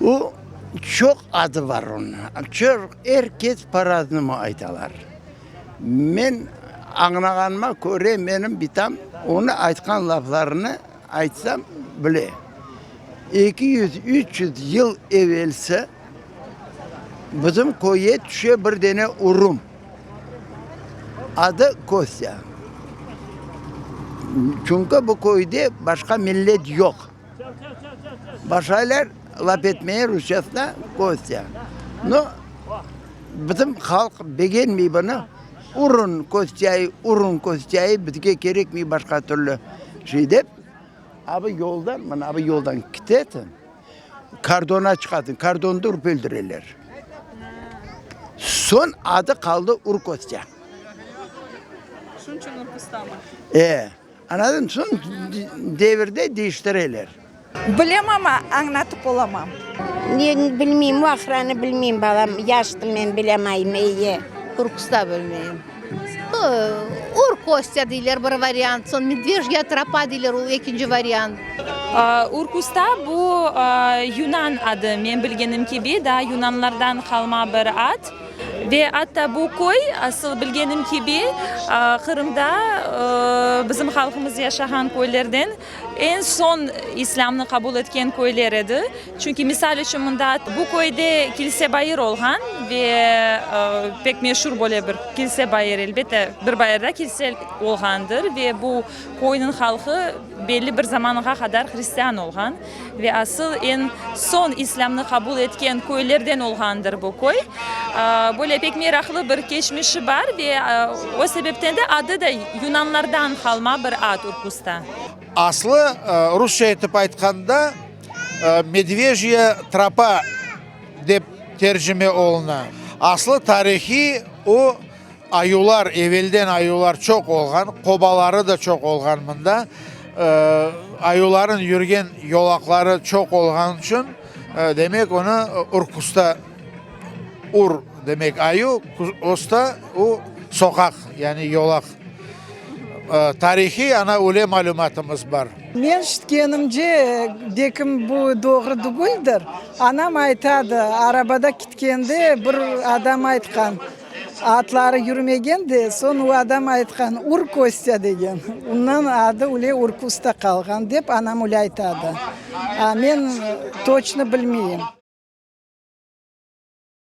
O, çoq adı bar onıñ, çoq, er kes po-raznomu aytalar. Men añlağanıma köre, menim bitam onı aytqan laflarını aytsam bile, 200, 300 yıl evelsi bizim köyge tüşe bir dene urum, adı Kostya. Çünki bu köyde başqa millet yoq. Başlaylar laf etmeye rusçasına Kostya. No, bizim halq begenmey bunı. Urun Kostyayı, urun Kostyayı, bizge kerekmey başqa türlü şey dep, abi yoldan, mına abi yoldan ketesiñ, kordona çıqasıñ, kordonda urıp öldüreler. Soñ adı qaldı Ur Kostya. Şunıñ içün Urkustamı? E. Anladın, soñ devirde değiştireler. Bilem amma, añlatıp olamam. Men bilmeyim, o aqranı bilmeyim, balam, yaştım men, bilemayım, eye. Urkusta bilmeyim. Ur Kostya deyler bir variant, soñ Medvejya tropa deyler, o ekinci variant. Urkusta bu yunan adı, men bilgenim kibi, daa yunanlardan qalma bir ad. Ve atta bu köy, asıl bilgenim kibi, Qırımda bizim halqımız yaşağan köylerden eñ soñ islâmnı qabul etken köyler edi. Çünki, misal içün, mında bu köyde kilse bayır olğan ve pek meşur böyle bir kilse bayır, elbette, bir bayırda kilse olğandır ve bu köyniñ halqı belli bir zamanğa qadar hristian olğan. Ve asıl eñ soñ islâmnı qabul etken köylerden olğandır bu köy. Böyle pek meraqlı bir keçmişi bar ve o sebepten de adı da yunanlardan qalma bir ad, Urkusta. Aslı, rusça etip aytqanda, Medvejya tropa dep tercime oluna. Aslı tarihiy o, Ayular, evelden ayular çoq olğan, qobaları da çoq olğan mında. Ayuların yürgen yolaqları çoq olğan içün, demek, onı Urkusta, ur demek ayu, osta, u, soqaq, yani yolaq. Tarihiy ana öyle malümatımız bar. Men şitkenimce, bekim bu doğru tügüldir. Anam aytadı, arabada kitkende bir adam aytqan, Atları yürmegen de, soñ o adam aytqan, Ur Kostya degen. Ondan adı öyle Urkusta qalğan, dep anam öyle aytadı. A men toçnı bilmeyim.